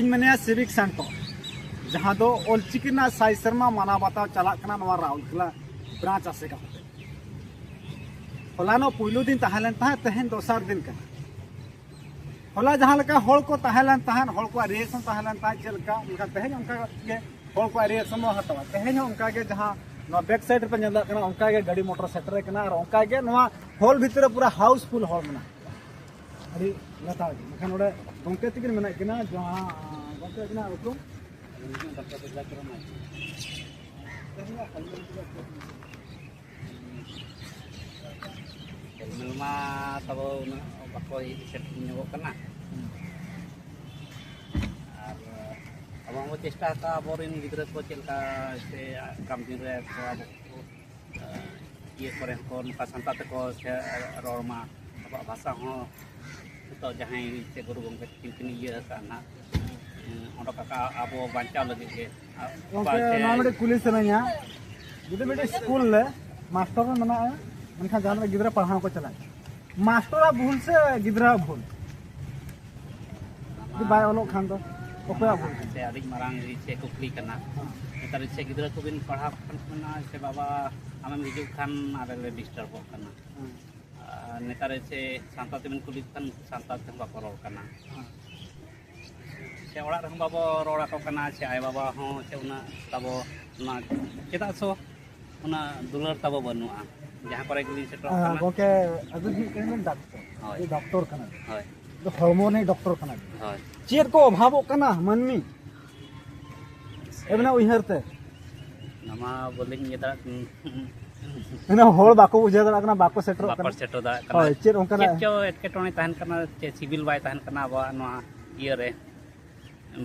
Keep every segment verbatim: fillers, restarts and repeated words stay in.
ᱤᱧ ᱢᱮᱱᱮᱫᱼᱟ ᱥᱤᱵᱤᱠ ᱥᱮᱱᱴᱟᱨ, ᱡᱟᱦᱟᱸ ᱫᱚ ᱚᱞᱪᱤᱠᱤ ᱨᱮᱱᱟᱜ ᱥᱟᱭ ᱥᱮᱨᱢᱟ ᱢᱟᱱᱟᱣ ᱵᱟᱛᱟᱣ ᱪᱟᱞᱟᱜ ᱠᱟᱱᱟ ᱱᱚᱣᱟ ᱨᱟᱩᱨᱠᱮᱞᱟ ᱵᱨᱟᱧᱪ ᱟᱥᱮᱠᱟ ᱠᱟᱛᱮ᱾ ᱦᱚᱞᱟᱱᱚᱜ ᱯᱩᱭᱞᱩ ᱫᱤᱱ ᱛᱟᱦᱮᱸ ᱞᱮᱱ ᱛᱟᱦᱮᱸᱫ, ᱛᱮᱦᱮᱧ ᱫᱚᱥᱟᱨ ᱫᱤᱱ ᱠᱟᱱᱟ᱾ ᱦᱚᱞᱟ ᱡᱟᱦᱟᱸ ᱞᱮᱠᱟ ᱦᱚᱲ ᱠᱚ ᱛᱟᱦᱮᱸ ᱞᱮᱱ ᱛᱟᱦᱮᱸᱫ, ᱦᱚᱲ ᱠᱚᱣᱟᱜ ᱨᱤᱭᱮᱠᱥᱚᱱ ᱛᱟᱦᱮᱸ ᱞᱮᱱ ᱛᱟᱦᱮᱸᱫ ᱪᱮᱫ ᱞᱮᱠᱟ, ᱢᱮᱱᱠᱷᱟᱱ ᱛᱮᱦᱮᱧ ᱚᱱᱠᱟ ᱜᱮ ᱦᱚᱲ ᱠᱚᱣᱟᱜ ᱨᱤᱭᱮᱠᱥᱚᱱ ᱵᱚᱱ ᱦᱟᱛᱟᱣᱟ᱾ ᱛᱮᱦᱮᱧ ᱦᱚᱸ ᱚᱱᱠᱟ ᱜᱮ ᱡᱟᱦᱟᱸ ᱱᱚᱣᱟ ᱵᱮᱠ ᱥᱟᱭᱤᱰ ᱨᱮᱯᱮ ᱧᱮᱞ ᱫᱟᱲᱮᱭᱟᱜ ᱠᱟᱱᱟ, ᱚᱱᱠᱟ ᱜᱮ ᱜᱟᱹᱰᱤ ᱢᱚᱴᱚᱨ ᱥᱮᱴᱮᱨ ᱠᱟᱱᱟ ᱟᱨ ᱚᱱᱠᱟ ᱜᱮ ᱱᱚᱣᱟ ᱦᱚᱞ ᱵᱷᱤᱛᱨᱤ ᱨᱮ ᱯᱩᱨᱟᱹ ᱦᱟᱣᱩᱥᱯᱷᱩᱞ ᱦᱚᱲ ᱢᱮᱱᱟᱜ ᱠᱚᱣᱟ᱾ ᱟᱹᱰᱤ ᱞᱮᱛᱟᱲ ᱜᱮ᱾ ᱢᱮᱱᱠᱷᱟᱱ ᱱᱚᱰᱮ ᱜᱚᱢᱠᱮ ᱛᱟᱹᱠᱤᱱ ᱢᱮᱱᱟᱜ ᱠᱤᱱᱟ, ᱡᱟᱦᱟᱸ ᱜᱚᱢᱠᱮ ᱟᱹᱠᱤᱱᱟᱜ ᱩᱯᱨᱩᱢ? ᱰᱟᱠᱛᱟᱨ ᱥᱩᱵᱷᱟᱥ ᱪᱚᱨᱚᱱ ᱢᱟᱹᱡᱷᱤ᱾ ᱦᱮᱞᱢᱮᱞ ᱢᱟ ᱛᱟᱵᱚ ᱩᱱᱟᱹᱜ ᱵᱟᱠᱚ ᱦᱮᱡ ᱥᱮᱴᱮᱨ ᱧᱚᱜᱚᱜ ᱠᱟᱱᱟ᱾ ᱟᱨ ᱟᱵᱚ ᱦᱚᱸᱵᱚ ᱪᱮᱥᱴᱟ ᱟᱠᱟᱫᱼᱟ ᱟᱵᱚᱨᱮᱱ ᱜᱤᱫᱽᱨᱟᱹ ᱠᱚ ᱪᱮᱫ ᱞᱮᱠᱟ ᱥᱮ ᱟᱜᱟᱢ ᱫᱤᱱ ᱨᱮ ᱠᱚ ᱟᱵᱚ ᱠᱚ, ᱤᱭᱟᱹ ᱠᱚᱨᱮ ᱦᱚᱸᱠᱚ ᱱᱚᱝᱠᱟ ᱥᱟᱱᱛᱟᱲ ᱛᱮᱠᱚ ᱥᱮ ᱨᱚᱲ ᱢᱟ, ᱟᱵᱚᱣᱟᱜ ᱵᱷᱟᱥᱟ ᱦᱚᱸ ᱱᱤᱛᱚᱜ ᱡᱟᱦᱟᱸᱭ ᱥᱮ ᱜᱩᱨᱩ ᱜᱚᱢᱠᱮ ᱛᱟᱹᱠᱤᱱ ᱠᱤᱱ ᱤᱭᱟᱹ ᱟᱠᱟᱫᱼᱟ ᱱᱟᱦᱟᱜ, ᱚᱰᱚᱠ ᱟᱠᱟᱫ ᱟᱵᱚ ᱵᱟᱧᱪᱟᱣ ᱞᱟᱹᱜᱤᱫ ᱜᱮ᱾ ᱟᱨ ᱜᱚᱢᱠᱮ, ᱵᱟᱧᱪᱟᱣ ᱱᱚᱣᱟ ᱢᱤᱫᱴᱮᱡ ᱠᱩᱞᱤ ᱥᱟᱱᱟᱧᱟ, ᱡᱩᱫᱤ ᱢᱤᱫᱴᱮᱡ ᱥᱠᱩᱞ ᱨᱮ ᱢᱟᱥᱴᱟᱨ ᱦᱚᱸ ᱢᱮᱱᱟᱜᱼᱟ, ᱢᱮᱱᱠᱷᱟᱱ ᱡᱟᱦᱟᱸ ᱛᱤᱱᱟᱹᱜ ᱜᱤᱫᱽᱨᱟᱹ ᱯᱟᱲᱦᱟᱣ ᱠᱚ ᱪᱟᱞᱟᱜ, ᱢᱟᱥᱴᱟᱨᱟᱜ ᱵᱷᱩᱞ ᱥᱮ ᱜᱤᱫᱽᱨᱟᱹᱣᱟᱜ ᱵᱷᱩᱞ? ᱡᱩᱫᱤ ᱵᱟᱭ ᱚᱞᱚᱜ ᱠᱷᱟᱱ ᱫᱚ ᱚᱠᱚᱭᱟᱜ ᱵᱷᱩᱞ ᱠᱟᱱᱟ? ᱥᱮ ᱟᱹᱰᱤ ᱢᱟᱨᱟᱝ ᱤᱪᱪᱷᱟᱹ ᱠᱩᱠᱞᱤ ᱠᱟᱱᱟ᱾ ᱦᱮᱸ᱾ ᱱᱮᱛᱟᱨ ᱤᱪᱪᱷᱟᱹ ᱜᱤᱫᱽᱨᱟᱹ ᱠᱚᱵᱤᱱ ᱯᱟᱲᱦᱟᱣ ᱠᱟᱱᱟ ᱥᱮ ᱵᱟᱵᱟ ᱟᱢᱮᱢ ᱦᱤᱡᱩᱜ ᱠᱷᱟᱱ ᱟᱞᱮ ᱞᱮ ᱰᱤᱥᱴᱟᱨᱵᱚᱜ ᱠᱟᱱᱟ᱾ ᱦᱮᱸ᱾ ᱟᱨ ᱱᱮᱛᱟᱨ ᱤᱪᱪᱷᱟᱹ ᱥᱟᱱᱛᱟᱲ ᱛᱮᱵᱤᱱ ᱠᱩᱞᱤ ᱠᱷᱟᱱ ᱥᱟᱱᱛᱟᱲ ᱛᱮᱦᱚᱸ ᱵᱟᱠᱚ ᱨᱚᱲ ᱠᱟᱱᱟ᱾ ᱦᱮᱸ᱾ ᱥᱮ ᱚᱲᱟᱜ ᱨᱮᱦᱚᱸ ᱵᱟᱵᱚ ᱨᱚᱲ ᱟᱠᱚ ᱠᱟᱱᱟ, ᱥᱮ ᱟᱭᱳ ᱵᱟᱵᱟ ᱦᱚᱸ ᱥᱮ ᱩᱱᱟᱹᱜ ᱛᱟᱵᱚ ᱚᱱᱟ ᱪᱮᱫᱟᱜ ᱥᱚ ᱚᱱᱟ ᱫᱩᱞᱟᱹᱲ ᱛᱟᱵᱚ ᱵᱟᱹᱱᱩᱜᱼᱟ᱾ ᱡᱟᱦᱟᱸ ᱠᱚᱨᱮ ᱜᱮᱞᱤᱧ ᱥᱮᱴᱮᱨᱚᱜ ᱟᱨ ᱠᱟᱱᱟ᱾ ᱜᱚᱢᱠᱮ, ᱟᱹᱵᱤᱱ ᱦᱩᱭᱩᱜ ᱠᱟᱱᱟ ᱵᱤᱱ ᱰᱟᱠᱛᱚᱨ, ᱦᱳᱭ᱾ ᱟᱹᱵᱤᱱ ᱰᱚᱠᱴᱚᱨ ᱠᱟᱱᱟ ᱵᱤᱱ᱾ ᱦᱳᱭ᱾ ᱟᱫᱚ ᱦᱚᱲᱢᱚ ᱨᱤᱱᱤᱡ ᱰᱚᱠᱴᱚᱨ ᱠᱟᱱᱟ ᱵᱤᱱ᱾ ᱦᱳᱭ᱾ ᱪᱮᱫ ᱠᱚ ᱚᱵᱷᱟᱵᱚᱜ ᱠᱟᱱᱟ ᱢᱟᱹᱱᱢᱤ? ᱟᱹᱵᱤᱱᱟᱜ ᱩᱭᱦᱟᱹᱨ ᱛᱮ? ᱚᱱᱟ ᱢᱟ ᱵᱟᱹᱞᱤᱧ ᱤᱭᱟᱹ ᱫᱟᱲᱮᱭᱟᱜ ᱠᱟᱱᱟ᱾ ᱢᱟᱱᱮ ᱦᱚᱲ ᱵᱟᱠᱚ ᱵᱩᱡᱷᱟᱹᱣ ᱫᱟᱲᱮᱭᱟᱜ ᱠᱟᱱᱟ, ᱵᱟᱠᱚ ᱥᱮᱴᱮᱨᱚᱜ ᱵᱟᱠᱚ ᱠᱟᱱᱟ᱾ ᱥᱮᱴᱮᱨ ᱫᱟᱲᱮᱭᱟᱜ ᱠᱟᱱᱟ᱾ ᱦᱳᱭ, ᱪᱮᱫ ᱚᱱᱠᱟᱱᱟᱜ? ᱪᱮᱫ ᱪᱚ ᱮᱴᱠᱮᱴᱚᱬᱮ ᱛᱟᱦᱮᱱ ᱠᱟᱱᱟ, ᱪᱮᱫ ᱥᱤᱵᱤᱞ ᱵᱟᱭ ᱛᱟᱦᱮᱱ ᱠᱟᱱᱟ ᱟᱵᱚᱣᱟᱜ ᱱᱚᱣᱟ ᱤᱭᱟᱹ ᱨᱮ,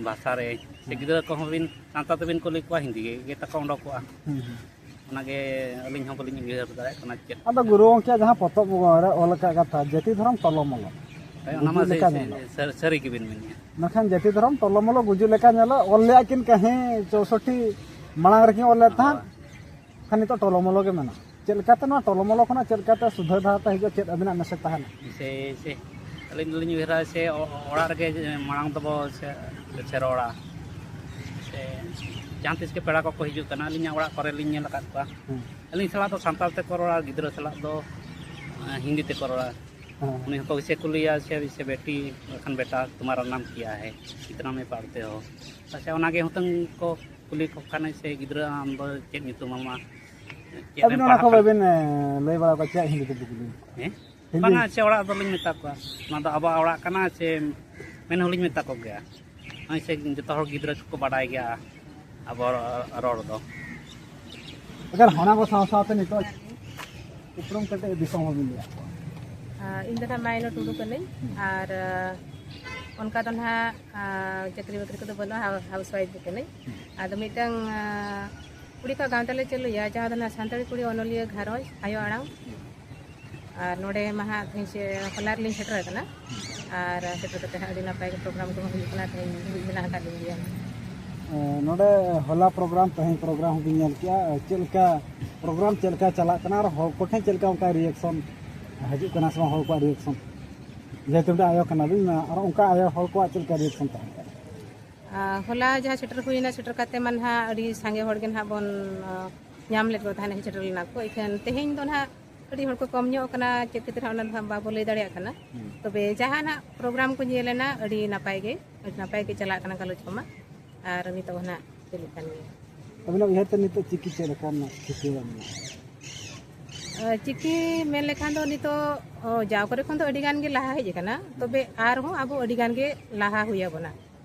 ᱵᱷᱟᱥᱟ ᱨᱮ᱾ ᱥᱮ ᱦᱮᱸ᱾ ᱜᱤᱫᱽᱨᱟᱹ ᱠᱚᱦᱚᱸ ᱵᱤᱱ ᱥᱟᱱᱛᱟᱲ ᱛᱮᱵᱤᱱ ᱠᱩᱞᱤ ᱠᱚᱣᱟ, ᱦᱤᱱᱫᱤ ᱜᱮ ᱛᱟᱠᱚ ᱚᱰᱚᱠᱚᱜᱼᱟ᱾ ᱦᱩᱸ, ᱦᱩᱸ᱾ ᱚᱱᱟᱜᱮ ᱟᱹᱞᱤᱧ ᱦᱚᱸ ᱵᱟᱹᱞᱤᱧ ᱩᱭᱦᱟᱹᱨ ᱫᱟᱲᱮᱭᱟᱜ ᱠᱟᱱᱟ ᱪᱮᱫ ᱟᱫᱚ ᱠᱟᱱᱟ᱾ ᱜᱩᱨᱩ ᱜᱚᱢᱠᱮᱭᱟᱜ ᱡᱟᱦᱟᱸ ᱯᱚᱛᱚᱵ ᱨᱮ ᱚᱞ ᱟᱠᱟᱫ ᱠᱟᱛᱷᱟ, ᱡᱟᱹᱛᱤ ᱫᱷᱚᱨᱚᱢ ᱴᱚᱞᱚᱢᱚᱞᱚ᱾ ᱦᱳᱭ, ᱚᱱᱟ ᱢᱟ ᱜᱩᱡᱩᱜ ᱥᱟᱹ-, ᱞᱮᱠᱟ ᱥᱟᱹ-, ᱧᱮᱞᱚᱜ᱾ ᱥᱟᱹ-, ᱥᱟᱹᱨᱤ ᱜᱮᱵᱤᱱ ᱢᱮᱱᱮᱫᱼᱟ᱾ ᱢᱮᱱᱠᱷᱟᱱ ᱡᱟᱹᱛᱤ ᱫᱷᱚᱨᱚᱢ ᱴᱚᱞᱚᱢᱚᱞᱚ ᱜᱩᱡᱩᱜ ᱞᱮᱠᱟ ᱧᱮᱞᱚᱜ, ᱚᱞ ᱞᱮᱫᱼᱟ ᱠᱤᱱ ᱠᱟᱹᱦᱤ ᱪᱳᱥᱚᱴᱴᱤ ᱢᱟᱲᱟᱝ ᱨᱮᱠᱤᱱ ᱚᱞ ᱞᱮᱫ ᱛᱟᱦᱮᱸᱫ᱾ ᱦᱳᱭ᱾ ᱠᱷᱟᱱ ᱱᱤᱛᱚᱜ ᱴᱚᱞᱚᱢᱚᱞᱚ ᱜᱮ ᱢᱮᱱᱟᱜᱼᱟ᱾ ᱪᱮᱫ ᱞᱮᱠᱟᱛᱮ ᱱᱚᱣᱟ ᱴᱚᱞᱚᱢᱚᱞᱚ ᱠᱷᱚᱱᱟᱜ ᱪᱮᱫ ᱞᱮᱠᱟᱛᱮ ᱥᱩᱫᱷᱟᱹᱨ ᱫᱷᱟᱨᱟ ᱛᱮ ᱦᱤᱡᱩᱜᱼᱟ, ᱪᱮᱫ ᱟᱹᱵᱤᱱᱟᱜ ᱢᱮᱥᱮᱡᱽ ᱛᱟᱦᱮᱱᱟ? ᱥᱮ, ᱥᱮ, ᱟᱹᱞᱤᱧ ᱫᱚᱞᱤᱧ ᱩᱭᱦᱟᱹᱨᱟ ᱥᱮ ᱚ- ᱚᱲᱟᱜ ᱨᱮᱜᱮ ᱢᱟᱲᱟᱝ ᱫᱚᱵᱚ ᱥᱮ ᱥᱮ ᱨᱚᱲᱟ, ᱥᱮ ᱡᱟᱦᱟᱸ ᱛᱤᱥ ᱜᱮ ᱯᱮᱲᱟ ᱠᱚᱠᱚ ᱦᱤᱡᱩᱜ ᱠᱟᱱᱟ, ᱟᱹᱞᱤᱧᱟᱜ ᱚᱲᱟᱜ ᱠᱚᱨᱮ ᱞᱤᱧ ᱧᱮᱞ ᱟᱠᱟᱫ ᱠᱚᱣᱟ᱾ ᱦᱮᱸ᱾ ᱟᱹᱞᱤᱧ ᱥᱟᱞᱟᱜ ᱫᱚ ᱥᱟᱱᱛᱟᱲ ᱛᱮᱠᱚ ᱨᱚᱲᱟ, ᱜᱤᱫᱽᱨᱟᱹ ᱥᱟᱞᱟᱜ ᱫᱚ ᱟᱸ, ᱦᱤᱱᱫᱤ ᱛᱮᱠᱚ ᱨᱚᱲᱟ᱾ ᱦᱮᱸ᱾ ᱩᱱᱤ ᱦᱚᱸᱠᱚ ᱥᱮ ᱠᱩᱞᱤᱭᱟ ᱥᱮ, ᱥᱮ ᱵᱮᱴᱤ ᱵᱟᱠᱷᱟᱱ ᱵᱮᱴᱟ, ᱛᱩᱢᱦᱟᱨᱟ ᱱᱟᱢ ᱠᱤᱭᱟ ᱦᱮ, ᱠᱤᱛᱱᱟ ᱢᱮ ᱯᱟᱲᱷᱛᱮ ᱦᱚ? ᱟᱪᱪᱷᱟ, ᱚᱱᱟᱜᱮ ᱦᱩᱛᱟᱹᱝ ᱠᱚ ᱠᱩᱞᱤ ᱠᱚ ᱠᱷᱟᱱ ᱥᱮ ᱜᱤᱫᱽᱨᱟᱹ ᱟᱢ ᱫᱚ ᱪᱮᱫ ᱧᱩᱛᱩᱢ ᱟᱢᱟ? ᱪᱮᱫ ᱮᱢ ᱟᱹᱵᱤᱱ ᱚᱱᱟ ᱯᱟᱲᱦᱟᱜ ᱠᱚ ᱠᱟᱱᱟ? ᱵᱟᱵᱤᱱ ᱮ, ᱞᱟᱹᱭ ᱵᱟᱲᱟ ᱠᱚᱣᱟ ᱪᱮᱫ ᱦᱤᱱᱫᱤ ᱛᱮ ᱠᱩᱞᱤ? ᱦᱮᱸ? ᱦᱤᱱᱫᱤ? ᱵᱟᱝᱟ, ᱥᱮ ᱚᱲᱟᱜ ᱫᱚᱞᱤᱧ ᱢᱮᱛᱟ ᱠᱚᱣᱟ, ᱱᱚᱣᱟ ᱫᱚ ᱟᱵᱚᱣᱟᱜ ᱚᱲᱟᱜ ᱠᱟᱱᱟ ᱥᱮ ᱢᱮᱱ ᱦᱚᱸᱞᱤᱧ ᱢᱮᱛᱟ ᱠᱚᱜᱮᱭᱟ᱾ ᱱᱚᱜᱼᱚᱭ ᱥᱮ ᱡᱚᱛᱚ ᱦᱚᱲ ᱜᱤᱫᱽᱨᱟᱹ ᱠᱚᱠᱚ ᱵᱟᱰᱟᱭ ᱜᱮᱭᱟ ᱟᱵᱚ ᱨᱚᱲ ᱫᱚ᱾ ᱮᱠᱟᱞ, ᱚᱱᱟ ᱠᱚ ᱥᱟᱶ ᱥᱟᱶᱛᱮ ᱱᱤᱛᱚᱜ ᱩᱯᱨᱩᱢ ᱠᱟᱛᱮ ᱫᱤᱥᱚᱢ ᱦᱚᱲ ᱵᱤᱱ ᱞᱟᱹᱭᱟᱫ ᱠᱚᱣᱟ᱾ ᱟᱨ ᱤᱧ ᱫᱚ ᱱᱟᱦᱟᱜ ᱢᱟᱭᱱᱟ ᱴᱩᱰᱩ ᱠᱟᱹᱱᱟᱹᱧ᱾ ᱟᱨ ᱟᱨ ᱚᱱᱠᱟ ᱫᱚ ᱱᱟᱦᱟᱜ ᱟᱨ ᱪᱟᱹᱠᱨᱤ ᱵᱟᱹᱠᱨᱤ ᱠᱚᱫᱚ ᱵᱟᱹᱱᱩᱜᱼᱟ, ᱦᱟᱣᱩᱥ ᱣᱟᱭᱤᱯ ᱜᱮ ᱠᱟᱹᱱᱟᱹᱧ᱾ ᱟᱫᱚ ᱢᱤᱫᱴᱟᱝ ᱟᱨ ᱠᱩᱲᱤ ᱠᱚᱣᱟᱜ ᱜᱟᱶᱛᱟ ᱞᱮ ᱪᱟᱹᱞᱩᱭᱟ, ᱡᱟᱦᱟᱸ ᱫᱚ ᱱᱟᱦᱟᱜ ᱥᱟᱱᱛᱟᱲᱤ ᱠᱩᱲᱤ ᱚᱱᱚᱞᱤᱭᱟᱹ ᱜᱷᱟᱨᱚᱸᱡᱽ ᱟᱭᱳ ᱟᱲᱟᱝ᱾ ᱟᱨ ᱱᱚᱰᱮ ᱢᱟ ᱦᱟᱸᱜ ᱛᱮᱦᱮᱧ ᱥᱮ ᱦᱚᱞᱟ ᱨᱮᱞᱤᱧ ᱥᱮᱴᱮᱨ ᱟᱠᱟᱱᱟ᱾ ᱟᱨ ᱥᱮᱴᱮᱨ ᱠᱟᱛᱮ ᱦᱟᱸᱜ ᱟᱹᱰᱤ ᱱᱟᱯᱟᱭ ᱜᱮ ᱯᱨᱳᱜᱨᱟᱢ ᱠᱚᱦᱚᱸ ᱦᱩᱭᱩᱜ ᱠᱟᱱᱟ, ᱛᱮᱦᱮᱧ ᱫᱷᱟᱹᱵᱤᱡ ᱢᱮᱱᱟᱜ ᱟᱠᱟᱫ ᱞᱤᱧ ᱜᱮᱭᱟ᱾ ᱮ, ᱱᱚᱰᱮ ᱦᱚᱞᱟ ᱯᱨᱳᱜᱨᱟᱢ, ᱛᱮᱦᱮᱧ ᱯᱨᱳᱜᱨᱟᱢ ᱦᱚᱸᱵᱤᱱ ᱧᱮᱞ ᱠᱮᱜᱼᱟ᱾ ᱪᱮᱫ ᱞᱮᱠᱟ ᱯᱨᱳᱜᱨᱟᱢ ᱪᱮᱫ ᱞᱮᱠᱟ ᱪᱟᱞᱟᱜ ᱠᱟᱱᱟ ᱟᱨ ᱦᱚᱲ ᱠᱚᱴᱷᱮᱱ ᱪᱮᱫ ᱞᱮᱠᱟ ᱚᱱᱠᱟ ᱨᱤᱭᱮᱠᱥᱚᱱ ᱦᱤᱡᱩᱜ ᱠᱟᱱᱟ ᱥᱮ ᱵᱟᱝ, ᱦᱚᱲ ᱠᱚᱣᱟᱜ ᱨᱤᱭᱮᱠᱥᱚᱱ? ᱡᱮᱦᱮᱛᱩ ᱢᱤᱫᱴᱟᱝ ᱟᱭᱳ ᱠᱟᱱᱟᱵᱤᱱ, ᱟᱨ ᱚᱱᱠᱟ ᱟᱭᱳ ᱦᱚᱲ ᱠᱚᱣᱟᱜ ᱪᱮᱫ ᱞᱮᱠᱟ ᱨᱤᱭᱮᱠᱥᱚᱱ ᱛᱟᱦᱮᱸ ᱠᱟᱱᱟ? ᱟᱨ ᱦᱚᱞᱟ ᱡᱟᱦᱟᱸ ᱥᱮᱴᱮᱨ ᱦᱩᱭᱱᱟ, ᱥᱮᱴᱮᱨ ᱠᱟᱛᱮ ᱢᱟ ᱱᱟᱦᱟᱜ ᱟᱹᱰᱤ ᱥᱟᱸᱜᱮ ᱦᱚᱲ ᱜᱮ ᱱᱟᱦᱟᱜ ᱵᱚᱱ ᱟᱨ ᱧᱟᱢ ᱞᱮᱫ ᱠᱚ ᱛᱟᱦᱮᱱᱟ, ᱥᱮᱴᱮᱨ ᱞᱮᱱᱟ ᱠᱚ᱾ ᱤᱠᱷᱟᱹᱱ ᱛᱮᱦᱮᱧ ᱫᱚ ᱱᱟᱦᱟᱜ ᱟᱹᱰᱤ ᱦᱚᱲ ᱠᱚ ᱠᱚᱢ ᱧᱚᱜ ᱠᱟᱱᱟ, ᱪᱮᱫ ᱠᱷᱟᱹᱛᱤᱨ ᱦᱟᱸᱜ ᱚᱱᱟ ᱫᱚ ᱦᱟᱸᱜ ᱵᱟᱵᱚ ᱞᱟᱹᱭ ᱫᱟᱲᱮᱭᱟᱜ ᱠᱟᱱᱟ᱾ ᱦᱩᱸ᱾ ᱛᱚᱵᱮ ᱡᱟᱦᱟᱸ ᱱᱟᱦᱟᱜ ᱯᱨᱳᱜᱨᱟᱢ ᱠᱚ ᱧᱮᱞ ᱮᱱᱟ, ᱟᱹᱰᱤ ᱱᱟᱯᱟᱭ ᱜᱮ, ᱟᱹᱰᱤ ᱱᱟᱯᱟᱭ ᱜᱮ ᱪᱟᱞᱟᱜ ᱠᱟᱱᱟ ᱜᱟᱞᱚᱪ ᱠᱚᱢᱟ, ᱟᱨ ᱱᱤᱛᱚᱜ ᱦᱚᱸ ᱱᱟᱦᱟᱜ ᱪᱟᱹᱞᱩᱜ ᱠᱟᱱ ᱜᱮᱭᱟ᱾ ᱟᱵᱤᱱᱟᱜ ᱩᱭᱦᱟᱹᱨ ᱛᱮ ᱱᱤᱛᱚᱜ ᱪᱤᱠᱤ ᱪᱮᱫ ᱞᱮᱠᱟ ᱨᱮᱱᱟᱜ ᱪᱤᱠᱟᱹ ᱢᱮᱱᱟᱜᱼᱟ? ᱟᱨ ᱪᱤᱠᱤ ᱢᱮᱱ ᱞᱮᱠᱷᱟᱱ ᱫᱚ ᱱᱤᱛᱚᱜ ᱚ, ᱡᱟᱣ ᱠᱚᱨᱮ ᱠᱷᱚᱱ ᱫᱚ ᱟᱹᱰᱤ ᱜᱟᱱ ᱜᱮ ᱞᱟᱦᱟ ᱦᱮᱡ ᱟᱠᱟᱱᱟ, ᱛᱚᱵᱮ ᱟᱨᱦᱚᱸ ᱟᱵᱚ ᱟᱹᱰᱤ ᱜᱟᱱ ᱜᱮ ᱞᱟᱦᱟ ᱦᱩᱭ ᱟᱵᱚᱱᱟ᱾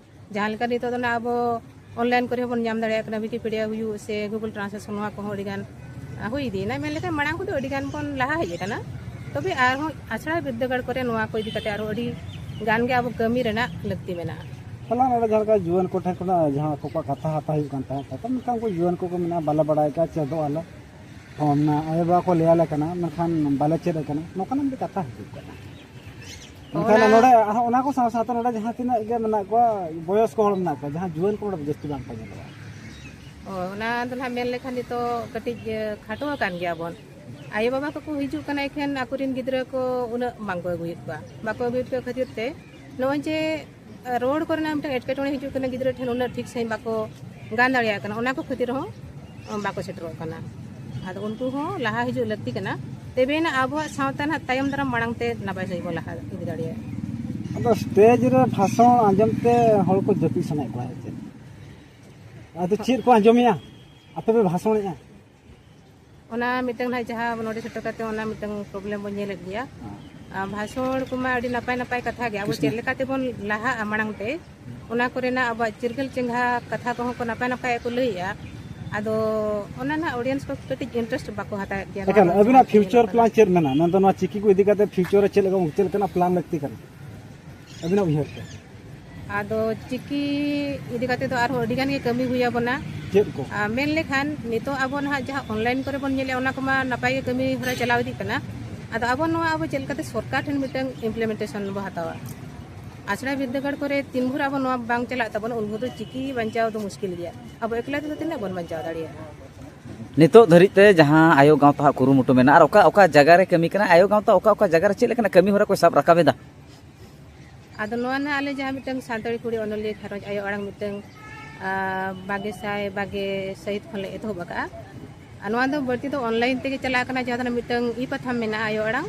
ᱡᱟᱦᱟᱸ ᱞᱮᱠᱟ ᱱᱤᱛᱚᱜ ᱫᱚ ᱱᱟᱜ ᱟᱵᱚ ᱚᱱᱞᱟᱭᱤᱱ ᱠᱚᱨᱮ ᱦᱚᱸᱵᱚᱱ ᱧᱟᱢ ᱫᱟᱲᱮᱭᱟᱜ ᱠᱟᱱᱟ, ᱣᱤᱠᱤᱯᱤᱰᱤᱭᱟ ᱦᱩᱭᱩᱜ ᱥᱮ ᱜᱩᱜᱩᱞ ᱴᱨᱟᱱᱥᱞᱮᱥᱚᱱ, ᱱᱚᱣᱟ ᱠᱚᱦᱚᱸ ᱟᱹᱰᱤ ᱜᱟᱱ ᱦᱩᱭ ᱤᱫᱤᱭᱮᱱᱟ᱾ ᱢᱮᱱ ᱞᱮᱠᱷᱟᱱ ᱢᱟᱲᱟᱝ ᱠᱷᱚᱱ ᱫᱚ ᱟᱹᱰᱤ ᱜᱟᱱ ᱵᱚᱱ ᱞᱟᱦᱟ ᱦᱮᱡ ᱟᱠᱟᱱᱟ, ᱛᱚᱵᱮ ᱟᱨᱦᱚᱸ ᱟᱥᱲᱟ ᱵᱤᱨᱫᱟᱹᱜᱟᱲ ᱠᱚᱨᱮ ᱱᱚᱣᱟ ᱠᱚ ᱤᱫᱤ ᱠᱟᱛᱮ ᱟᱨᱦᱚᱸ ᱟᱹᱰᱤ ᱜᱟᱱ ᱜᱮ ᱟᱵᱚ ᱠᱟᱹᱢᱤ ᱨᱮᱱᱟᱜ ᱞᱟᱹᱠᱛᱤ ᱢᱮᱱᱟᱜᱼᱟ᱾ ᱦᱚᱞᱟ ᱱᱚᱰᱮ ᱡᱟᱦᱟᱸ ᱞᱮᱠᱟ ᱡᱩᱣᱟᱹᱱ ᱠᱚᱴᱷᱮᱱ ᱠᱷᱚᱱᱟᱜ ᱡᱟᱦᱟᱸ ᱟᱠᱚ ᱠᱚᱣᱟᱜ ᱠᱟᱛᱷᱟ ᱦᱟᱛᱟᱣ ᱦᱩᱭᱩᱜ ᱠᱟᱱ ᱛᱟᱦᱮᱸᱫ, ᱛᱚ ᱢᱮᱱᱠᱷᱟᱱ ᱩᱱᱠᱩ ᱡᱩᱣᱟᱹᱱ ᱠᱚᱠᱚ ᱢᱮᱱᱟ, "ᱵᱟᱞᱮ ᱵᱟᱲᱟᱭ ᱠᱟᱜᱼᱟ, ᱪᱮᱫᱚᱜ ᱟᱞᱮ, ᱚᱱᱟ ᱟᱭᱳᱼᱵᱟᱵᱟ ᱠᱚ ᱞᱟᱹᱭ ᱟᱞᱮ ᱠᱟᱱᱟ, ᱢᱮᱱᱠᱷᱟᱱ ᱵᱟᱞᱮ ᱪᱮᱫ ᱟᱠᱟᱱᱟ", ᱱᱚᱝᱠᱟᱱᱟᱜ ᱢᱤᱫᱴᱮᱱ ᱠᱟᱛᱷᱟ ᱦᱤᱡᱩᱜ ᱠᱟᱱᱟ᱾ ᱢᱮᱱᱠᱷᱟᱱ ᱚᱱᱟ ᱱᱚᱰᱮ ᱟᱨᱦᱚᱸ ᱚᱱᱟ ᱠᱚ ᱥᱟᱶ ᱥᱟᱶᱛᱮ ᱱᱚᱰᱮ ᱡᱟᱦᱟᱸ ᱛᱤᱱᱟᱹᱜ ᱜᱮ ᱢᱮᱱᱟᱜ ᱠᱚᱣᱟ, ᱵᱚᱭᱚᱥ ᱠᱚ ᱦᱚᱲ ᱢᱮᱱᱟᱜ ᱠᱚᱣᱟ, ᱡᱟᱦᱟᱸ ᱡᱩᱣᱟᱹᱱ ᱠᱚ ᱱᱚᱰᱮ ᱡᱟᱹᱥᱛᱤ ᱵᱟᱝ ᱠᱚ ᱧᱮᱞᱚᱜᱼᱟ᱾ ᱚ, ᱚᱱᱟ ᱫᱚ ᱱᱟᱦᱟᱜ ᱢᱮᱱ ᱞᱮᱠᱷᱟᱱ ᱱᱤᱛᱚᱜ ᱠᱟᱹᱴᱤᱡ ᱮ, ᱠᱷᱟᱴᱚ ᱟᱠᱟᱱ ᱜᱮᱭᱟ ᱵᱚᱱ᱾ ᱟᱭᱳᱼᱵᱟᱵᱟ ᱠᱚᱠᱚ ᱦᱤᱡᱩᱜ ᱠᱟᱱᱟ, ᱮᱠᱷᱮᱱ ᱟᱠᱚᱨᱮᱱ ᱜᱤᱫᱽᱨᱟᱹ ᱠᱚ ᱩᱱᱟᱹᱜ ᱵᱟᱝᱠᱚ ᱟᱹᱜᱩᱭᱮᱫ ᱠᱚᱣᱟ᱾ ᱵᱟᱠᱚ ᱟᱹᱜᱩᱭᱮᱫ ᱠᱚ ᱠᱷᱟᱹᱛᱤᱨ ᱛᱮ ᱱᱚᱜᱼᱚᱭ ᱡᱮ ᱨᱚᱲ ᱠᱚᱨᱮᱱᱟᱜ ᱢᱤᱫᱴᱟᱝ ᱮᱴᱠᱮᱴᱚᱬᱮ ᱦᱤᱡᱩᱜ ᱠᱟᱱᱟ, ᱜᱤᱫᱽᱨᱟᱹ ᱴᱷᱮᱱ ᱩᱱᱟᱹᱜ ᱴᱷᱤᱠ ᱥᱟᱺᱦᱤᱡ ᱵᱟᱠᱚ ᱜᱟᱱ ᱫᱟᱲᱮᱭᱟᱜ ᱠᱟᱱᱟ, ᱚᱱᱟ ᱠᱚ ᱠᱷᱟᱹᱛᱤᱨ ᱦᱚᱸ ᱵᱟᱠᱚ ᱥᱮᱴᱮᱨᱚᱜ ᱠᱟᱱᱟ᱾ ᱟᱫᱚ ᱩᱱᱠᱩ ᱦᱚᱸ ᱞᱟᱦᱟ ᱦᱤᱡᱩᱜ ᱞᱟᱹᱠᱛᱤ ᱠᱟᱱᱟ, ᱛᱚᱵᱮᱭᱮᱱᱟ ᱟᱵᱚᱣᱟᱜ ᱥᱟᱶᱛᱟ ᱱᱟᱦᱟᱜ ᱛᱟᱭᱚᱢ ᱫᱟᱨᱟᱢ ᱢᱟᱲᱟᱝ ᱛᱮ ᱱᱟᱯᱟᱭ ᱥᱟᱺᱦᱤᱡ ᱵᱚᱱ ᱞᱟᱦᱟ ᱤᱫᱤ ᱫᱟᱲᱮᱭᱟᱜᱼᱟ᱾ ᱟᱫᱚ ᱥᱴᱮᱡᱽ ᱨᱮ ᱵᱷᱟᱥᱚᱱ ᱟᱸᱡᱚᱢ ᱛᱮ ᱦᱚᱲ ᱠᱚ ᱡᱟᱹᱯᱤᱫ ᱥᱟᱱᱟᱭᱮᱫ ᱠᱚᱣᱟ ᱪᱮᱫ? ᱟᱫᱚ ᱪᱮᱫ ᱠᱚ ᱟᱸᱡᱚᱢᱮᱜᱼᱟ? ᱟᱯᱮ ᱯᱮ ᱵᱷᱟᱥᱚᱱᱮᱜᱼᱟ? ᱚᱱᱟ ᱢᱤᱫᱴᱟᱝ ᱱᱟᱦᱟᱜ ᱡᱟᱦᱟᱸ ᱱᱚᱰᱮ ᱥᱮᱴᱮᱨ ᱠᱟᱛᱮ ᱚᱱᱟ ᱢᱤᱫᱴᱟᱝ ᱯᱨᱚᱵᱞᱮᱢ ᱵᱚᱱ ᱧᱮᱞᱮᱫ ᱜᱮᱭᱟ᱾ ᱟᱨ ᱵᱷᱟᱥᱚᱱ ᱠᱚᱢᱟ ᱟᱹᱰᱤ ᱱᱟᱯᱟᱭ ᱱᱟᱯᱟᱭ ᱠᱟᱛᱷᱟ ᱜᱮ, ᱟᱵᱚ ᱪᱮᱫ ᱞᱮᱠᱟ ᱛᱮᱵᱚᱱ ᱞᱟᱦᱟᱜᱼᱟ ᱢᱟᱲᱟᱝ ᱛᱮ, ᱚᱱᱟ ᱠᱚᱨᱮᱱᱟᱜ ᱟᱵᱚᱣᱟᱜ ᱪᱤᱨᱜᱟᱹᱞ ᱪᱮᱸᱜᱷᱟ ᱠᱟᱛᱷᱟ ᱠᱚᱦᱚᱸ ᱠᱚ ᱱᱟᱯᱟᱭ ᱱᱟᱯᱟᱭ ᱠᱚ ᱞᱟᱹᱭᱮᱜᱼᱟ᱾ ᱟᱫᱚ ᱚᱱᱟ ᱱᱟᱦᱟᱜ ᱚᱰᱤᱭᱮᱱᱥ ᱠᱚ ᱠᱟᱹᱴᱤᱡ ᱤᱱᱴᱟᱨᱮᱥᱴ ᱵᱟᱠᱚ ᱦᱟᱛᱟᱣᱮᱫ ᱜᱮᱭᱟ᱾ ᱮᱠᱟᱞ, ᱱᱚᱣᱟ ᱟᱹᱵᱤᱱᱟᱜ ᱡᱟᱦᱟᱸ ᱯᱷᱤᱭᱩᱪᱟᱨ ᱧᱮᱞᱚᱜ ᱠᱟᱱᱟ᱾ ᱯᱞᱟᱱ ᱪᱮᱫ ᱢᱮᱱᱟᱜᱼᱟ? ᱢᱮᱱᱫᱚ ᱱᱚᱣᱟ ᱪᱤᱠᱤ ᱠᱚ ᱤᱫᱤ ᱠᱟᱛᱮ ᱯᱷᱤᱭᱩᱪᱟᱨ ᱨᱮ ᱪᱮᱫ ᱞᱮᱠᱟ, ᱪᱮᱫ ᱞᱮᱠᱟᱱᱟᱜ ᱯᱞᱟᱱ ᱞᱟᱹᱠᱛᱤ ᱠᱟᱱᱟ? ᱟᱹᱵᱤᱱᱟᱜ ᱩᱭᱦᱟᱹᱨ ᱛᱮ? ᱟᱫᱚ ᱪᱤᱠᱤ ᱤᱫᱤ ᱠᱟᱛᱮ ᱫᱚ ᱟᱨᱦᱚᱸ ᱟᱹᱰᱤ ᱜᱟᱱ ᱜᱮ ᱠᱟᱹᱢᱤ ᱦᱩᱭ ᱟᱵᱚᱱᱟ᱾ ᱪᱮᱫ ᱠᱚ? ᱟᱨ ᱢᱮᱱ ᱞᱮᱠᱷᱟᱱ ᱱᱤᱛᱚᱜ ᱟᱵᱚ ᱱᱟᱦᱟᱜ ᱡᱟᱦᱟᱸ ᱚᱱᱞᱟᱭᱤᱱ ᱠᱚᱨᱮ ᱵᱚᱱ ᱧᱮᱞᱮᱫᱼᱟ, ᱚᱱᱟ ᱠᱚᱢᱟ ᱱᱟᱯᱟᱭ ᱜᱮ ᱠᱟᱹᱢᱤ ᱦᱚᱨᱟ ᱪᱟᱞᱟᱣ ᱤᱫᱤᱜ ᱠᱟᱱᱟ᱾ ᱟᱫᱚ ᱟᱵᱚ ᱱᱚᱣᱟ ᱟᱵᱚ ᱪᱮᱫ ᱞᱮᱠᱟᱛᱮ ᱥᱚᱨᱠᱟᱨ ᱴᱷᱮᱱ ᱢᱤᱫᱴᱟᱝ ᱤᱢᱯᱞᱤᱢᱮᱱᱴᱮᱥᱚᱱ ᱵᱚ ᱦᱟᱛᱟᱣᱟ? ᱟᱥᱲᱟ ᱵᱤᱨᱫᱟᱹᱜᱟᱲ ᱠᱚᱨᱮ ᱛᱤᱱ ᱵᱷᱳᱨ ᱟᱵᱚ ᱱᱚᱣᱟ ᱵᱟᱝ ᱪᱟᱞᱟᱜ ᱛᱟᱵᱚᱱᱟ, ᱩᱱ ᱵᱷᱳᱨ ᱫᱚ ᱪᱤᱠᱤ ᱵᱟᱧᱪᱟᱣ ᱫᱚ ᱢᱩᱥᱠᱤᱞ ᱜᱮᱭᱟ᱾ ᱟᱵᱚ ᱮᱠᱞᱟ ᱛᱮᱫᱚ ᱛᱤᱱᱟᱹᱜ ᱵᱚᱱ ᱵᱟᱧᱪᱟᱣ ᱫᱟᱲᱮᱭᱟᱜᱼᱟ? ᱱᱤᱛᱚᱜ ᱫᱷᱟᱹᱨᱤᱡ ᱛᱮ ᱡᱟᱦᱟᱸ ᱟᱭᱳ ᱜᱟᱶᱛᱟ ᱦᱟᱜ ᱠᱩᱨᱩᱢᱩᱴᱩ ᱢᱮᱱᱟᱜᱼᱟ, ᱟᱨ ᱚᱠᱟ ᱚᱠᱟ ᱡᱟᱭᱜᱟ ᱨᱮ ᱠᱟᱹᱢᱤ ᱠᱟᱱᱟ ᱟᱭᱳ ᱜᱟᱶᱛᱟ, ᱚᱠᱟ ᱚᱠᱟ ᱡᱟᱭᱜᱟ ᱨᱮ ᱪᱮᱫ ᱞᱮᱠᱟᱱᱟᱜ ᱠᱟᱹᱢᱤ ᱦᱚᱨᱟ ᱠᱚ ᱥᱟᱵ ᱨᱟᱠᱟᱵ ᱮᱫᱟ? ᱟᱫᱚ ᱱᱚᱣᱟ ᱱᱟᱦᱟᱜ ᱟᱞᱮ ᱡᱟᱦᱟᱸ ᱢᱤᱫᱴᱟᱝ ᱥᱟᱱᱛᱟᱲᱤ ᱠᱩᱲᱤ ᱚᱱᱚᱞᱤᱭᱟᱹ ᱜᱷᱟᱨᱚᱸᱡᱽ ᱟᱭᱳ ᱟᱲᱟᱝ ᱢᱤᱫᱴᱟᱝ, ᱟᱸ, ᱵᱟᱜᱮ ᱥᱟᱭ ᱵᱟᱜᱮ ᱥᱟᱹᱦᱤᱛ ᱠᱷᱚᱱ ᱞᱮ ᱮᱛᱚᱦᱚᱵ ᱟᱠᱟᱫᱼᱟ᱾ ᱟᱨ ᱱᱚᱣᱟ ᱫᱚ ᱵᱟᱹᱲᱛᱤ ᱫᱚ ᱚᱱᱞᱟᱭᱤᱱ ᱛᱮᱜᱮ ᱪᱟᱞᱟᱜ ᱠᱟᱱᱟ, ᱡᱟᱦᱟᱸ ᱫᱚ ᱢᱤᱫᱴᱟᱝ ᱤ ᱯᱟᱛᱷᱟᱢ ᱢᱮᱱᱟᱜᱼᱟ ᱟᱭᱳ ᱟᱲᱟᱝ,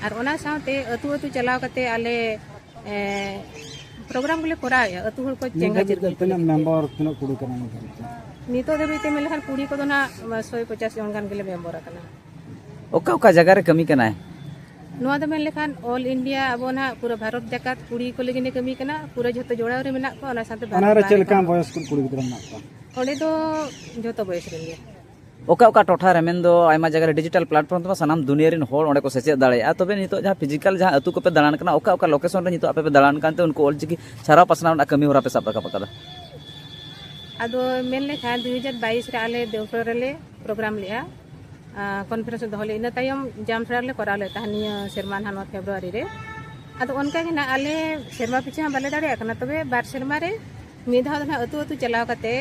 ᱟᱨ ᱚᱱᱟ ᱥᱟᱶᱛᱮ ᱟᱹᱛᱩ ᱟᱹᱛᱩ ᱪᱟᱞᱟᱣ ᱠᱟᱛᱮ ᱟᱞᱮ, ᱮᱸ, ᱯᱨᱳᱜᱨᱟᱢ ᱠᱚᱞᱮ ᱠᱚᱨᱟᱣᱮᱫᱼᱟ ᱟᱹᱛᱩ ᱦᱚᱲ ᱠᱚ ᱱᱤᱛ ᱪᱮᱸᱜᱷᱟ ᱫᱷᱟᱹᱵᱤᱡ ᱛᱮ ᱪᱤᱨᱜᱟᱹᱞ ᱛᱤᱱᱟᱹᱜ ᱞᱟᱹᱜᱤᱫ ᱛᱮ᱾ ᱢᱮᱢᱵᱟᱨ, ᱛᱤᱱᱟᱹᱜ ᱠᱩᱲᱤ ᱠᱟᱱᱟ ᱱᱤᱛ ᱫᱷᱟᱹᱵᱤᱡ ᱛᱮ? ᱱᱤᱛᱚᱜ ᱫᱷᱟᱹᱵᱤᱡ ᱛᱮ ᱢᱮᱱ ᱞᱮᱠᱷᱟᱱ ᱠᱩᱲᱤ ᱠᱚᱫᱚ ᱱᱟᱦᱟᱜ ᱥᱚᱭ ᱯᱚᱪᱟᱥ ᱡᱚᱱ ᱜᱟᱱ ᱜᱮᱞᱮ ᱢᱮᱢᱵᱚᱨ ᱟᱠᱟᱱᱟ᱾ ᱚᱠᱟ ᱚᱠᱟ ᱡᱟᱭᱜᱟ ᱨᱮ ᱠᱟᱹᱢᱤ ᱠᱟᱱᱟᱭ? ᱱᱚᱣᱟ ᱫᱚ ᱢᱮᱱ ᱞᱮᱠᱷᱟᱱ ᱚᱞ ᱤᱱᱰᱤᱭᱟ ᱟᱵᱚ ᱱᱟᱦᱟᱜ ᱯᱩᱨᱟᱹ ᱵᱷᱟᱨᱚᱛ ᱡᱟᱠᱟᱛ ᱠᱩᱲᱤ ᱠᱚ ᱞᱟᱹᱜᱤᱫ ᱮ ᱠᱟᱹᱢᱤ ᱠᱟᱱᱟ, ᱯᱩᱨᱟᱹ ᱡᱷᱚᱛᱚ ᱡᱚᱲᱟᱣ ᱨᱮ ᱢᱮᱱᱟᱜ ᱠᱚᱣᱟ, ᱚᱱᱟ ᱥᱟᱶᱛᱮ ᱵᱷᱟᱨᱚᱛ ᱚᱱᱟᱨᱮ ᱪᱮᱫ ᱵᱟᱦᱨᱮ ᱞᱮᱠᱟᱱ ᱠᱷᱚᱱ᱾ ᱵᱚᱭᱚᱥ ᱠᱚ ᱠᱩᱲᱤ ᱜᱤᱫᱽᱨᱟᱹ ᱢᱮᱱᱟᱜ ᱠᱚᱣᱟ? ᱚᱸᱰᱮ ᱫᱚ ᱡᱷᱚᱛᱚ ᱵᱚᱭᱮᱥ ᱨᱮᱱ ᱜᱮ᱾ ᱚᱠᱟ ᱚᱠᱟ ᱴᱚᱴᱷᱟ ᱨᱮ, ᱢᱮᱱᱫᱚ ᱟᱭᱢᱟ ᱡᱟᱭᱜᱟ ᱨᱮ ᱰᱤᱡᱤᱴᱟᱞ ᱯᱞᱟᱴᱯᱷᱚᱨᱢ ᱛᱮᱢᱟ ᱥᱟᱱᱟᱢ ᱫᱩᱱᱤᱭᱟᱹ ᱨᱮᱱ ᱦᱚᱲ ᱚᱸᱰᱮ ᱠᱚ ᱥᱮᱪᱮᱫ ᱫᱟᱲᱮᱭᱟᱜᱼᱟ, ᱛᱚᱵᱮ ᱱᱤᱛᱚᱜ ᱡᱟᱦᱟᱸ ᱯᱷᱤᱡᱤᱠᱟᱞ ᱡᱟᱦᱟᱸ ᱟᱹᱛᱩ ᱠᱚᱯᱮ ᱫᱟᱬᱟᱱ ᱠᱟᱱᱟ, ᱚᱠᱟ ᱚᱠᱟ ᱞᱳᱠᱮᱥᱚᱱ ᱨᱮ ᱱᱤᱛᱚᱜ ᱟᱯᱮ ᱯᱮ ᱫᱟᱬᱟᱱ ᱠᱟᱱᱛᱮ ᱩᱱᱠᱩ ᱚᱞᱪᱤᱠᱤ ᱪᱷᱟᱨᱟᱣ ᱯᱟᱥᱱᱟᱣ ᱨᱮᱱᱟᱜ ᱠᱟᱹᱢᱤ ᱦᱚᱨᱟ ᱯᱮ ᱥᱟᱵ ᱨᱟᱠᱟᱵ ᱟᱠᱟᱫᱟ? ᱟᱫᱚ ᱢᱮᱱ ᱞᱮᱠᱷᱟᱱ ᱫᱩ ᱦᱟᱡᱟᱨ ᱵᱟᱭᱤᱥ ᱨᱮ ᱟᱞᱮ ᱫᱮᱣᱯᱩᱨ ᱨᱮᱞᱮ ᱯᱨᱳᱜᱨᱟᱢ ᱞᱮᱫᱼᱟ, ᱠᱚᱱᱯᱷᱟᱨᱮᱱᱥ ᱞᱮ ᱫᱚᱦᱚ ᱞᱮᱫᱼᱟ, ᱤᱱᱟᱹ ᱛᱟᱭᱚᱢ ᱡᱟᱢᱛᱟᱲᱟ ᱨᱮᱞᱮ ᱠᱚᱨᱟᱣ ᱞᱮᱫ ᱛᱟᱦᱮᱸᱫ ᱱᱤᱭᱟᱹ ᱥᱮᱨᱢᱟ ᱱᱟᱦᱟᱜ ᱱᱚᱣᱟ ᱯᱷᱮᱵᱽᱨᱩᱣᱟᱨᱤ ᱨᱮ᱾ ᱟᱫᱚ ᱚᱱᱠᱟ ᱜᱮ ᱱᱟᱜ ᱟᱞᱮ ᱥᱮᱨᱢᱟ ᱯᱤᱪᱷᱤ ᱦᱚᱸ ᱵᱟᱞᱮ ᱫᱟᱲᱮᱭᱟᱜ ᱠᱟᱱᱟ, ᱛᱚᱵᱮ ᱵᱟᱨ ᱥᱮᱨᱢᱟ ᱨᱮ ᱢᱤᱫ ᱫᱷᱟᱣ ᱫᱚ ᱱᱟᱦᱟᱜ ᱟᱹᱛᱩ ᱟᱹᱛᱩ ᱪᱟᱞᱟᱣ ᱠᱟᱛᱮ,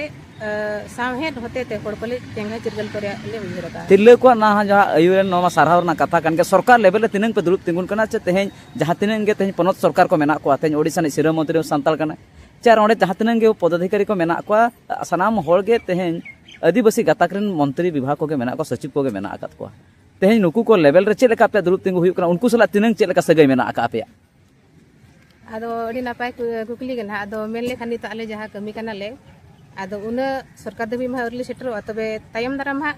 ᱟ, ᱥᱟᱶᱦᱮᱫ ᱦᱚᱛᱮ ᱛᱮ ᱦᱚᱲ ᱠᱚᱞᱮ ᱪᱮᱸᱜᱷᱟ ᱪᱤᱨᱜᱟᱹᱞ ᱠᱚ ᱨᱮᱭᱟᱜ ᱞᱮ ᱩᱭᱦᱟᱹᱨ ᱟᱠᱟᱫᱼᱟ᱾ ᱛᱤᱨᱞᱟᱹ ᱠᱚᱣᱟᱜ ᱱᱟᱦᱟᱜ ᱡᱟᱦᱟᱸ ᱟᱹᱭᱩᱨ ᱨᱮ, ᱱᱚᱣᱟ ᱢᱟ ᱥᱟᱨᱦᱟᱣ ᱨᱮᱱᱟᱜ ᱠᱟᱛᱷᱟ ᱠᱟᱱ ᱜᱮ᱾ ᱥᱚᱨᱠᱟᱨ ᱞᱮᱵᱮᱞ ᱨᱮ ᱛᱤᱱᱟᱹᱝ ᱯᱮ ᱫᱩᱲᱩᱵ ᱛᱤᱸᱜᱩᱱ ᱠᱟᱱᱟ ᱪᱮ ᱛᱮᱦᱮᱧ ᱡᱟᱦᱟᱸ ᱛᱤᱱᱟᱹᱝ ᱜᱮ ᱛᱮᱦᱮᱧ ᱯᱚᱱᱚᱛ ᱥᱚᱨᱠᱟᱨ ᱠᱚ ᱢᱮᱱᱟᱜ ᱠᱚᱣᱟ, ᱛᱮᱦᱮᱧ ᱳᱰᱤᱥᱟ ᱨᱤᱱᱤᱡ ᱥᱤᱨᱟᱹ ᱢᱚᱱᱛᱨᱤ ᱦᱚᱸ ᱥᱟᱱᱛᱟᱲ ᱠᱟᱱᱟᱭ, ᱪᱮ ᱟᱨ ᱚᱸᱰᱮ ᱡᱟᱦᱟᱸ ᱛᱤᱱᱟᱹᱝ ᱜᱮ ᱯᱚᱫᱟᱫᱷᱤᱠᱟᱨᱤ ᱠᱚ ᱢᱮᱱᱟᱜ ᱠᱚᱣᱟ, ᱥᱟᱱᱟᱢ ᱦᱚᱲ ᱜᱮ ᱛᱮᱦᱮᱧ ᱟᱹᱫᱤᱵᱟᱹᱥᱤ ᱜᱟᱛᱟᱠ ᱨᱮᱱ ᱢᱚᱱᱛᱨᱤ ᱵᱤᱵᱷᱟᱜᱽ ᱠᱚᱜᱮ ᱢᱮᱱᱟᱜ ᱠᱚᱣᱟ, ᱥᱚᱪᱤᱵᱽ ᱠᱚᱜᱮ ᱢᱮᱱᱟᱜ ᱟᱠᱟᱫ ᱠᱚᱣᱟ᱾ ᱛᱮᱦᱮᱧ ᱱᱩᱠᱩ ᱠᱚ ᱞᱮᱵᱮᱞ ᱨᱮ ᱪᱮᱫ ᱞᱮᱠᱟ ᱟᱯᱮᱭᱟᱜ ᱫᱩᱲᱩᱵ ᱛᱤᱸᱜᱩ ᱦᱩᱭᱩᱜ ᱠᱟᱱᱟ, ᱩᱱᱠᱩ ᱥᱟᱞᱟᱜ ᱛᱤᱱᱟᱹᱝ ᱪᱮᱫ ᱞᱮᱠᱟ ᱥᱟᱹᱜᱟᱹᱭ ᱢᱮᱱᱟᱜ ᱟᱠᱟᱫ ᱟᱯᱮᱭᱟ? ᱟᱫᱚ ᱟᱹᱰᱤ ᱱᱟᱯᱟᱭ ᱠᱩ-, ᱠᱩᱠᱞᱤ ᱜᱮ ᱱᱟᱦᱟᱜ᱾ ᱟᱫᱚ ᱢᱮᱱ ᱞᱮᱠᱷᱟᱱ ᱱᱤᱛᱚᱜ ᱟᱞᱮ ᱡᱟᱦᱟᱸ ᱠᱟᱹᱢᱤ ᱠᱟᱱᱟᱞᱮ, ᱟᱫᱚ ᱩᱱᱟᱹᱜ ᱥᱚᱨᱠᱟᱨ ᱫᱷᱟᱹᱵᱤᱡ ᱢᱟ ᱟᱹᱣᱨᱤ ᱞᱮ ᱥᱮᱴᱮᱨᱚᱜᱼᱟ, ᱛᱚᱵᱮ ᱛᱟᱭᱚᱢ ᱫᱟᱨᱟᱢ ᱦᱟᱸᱜ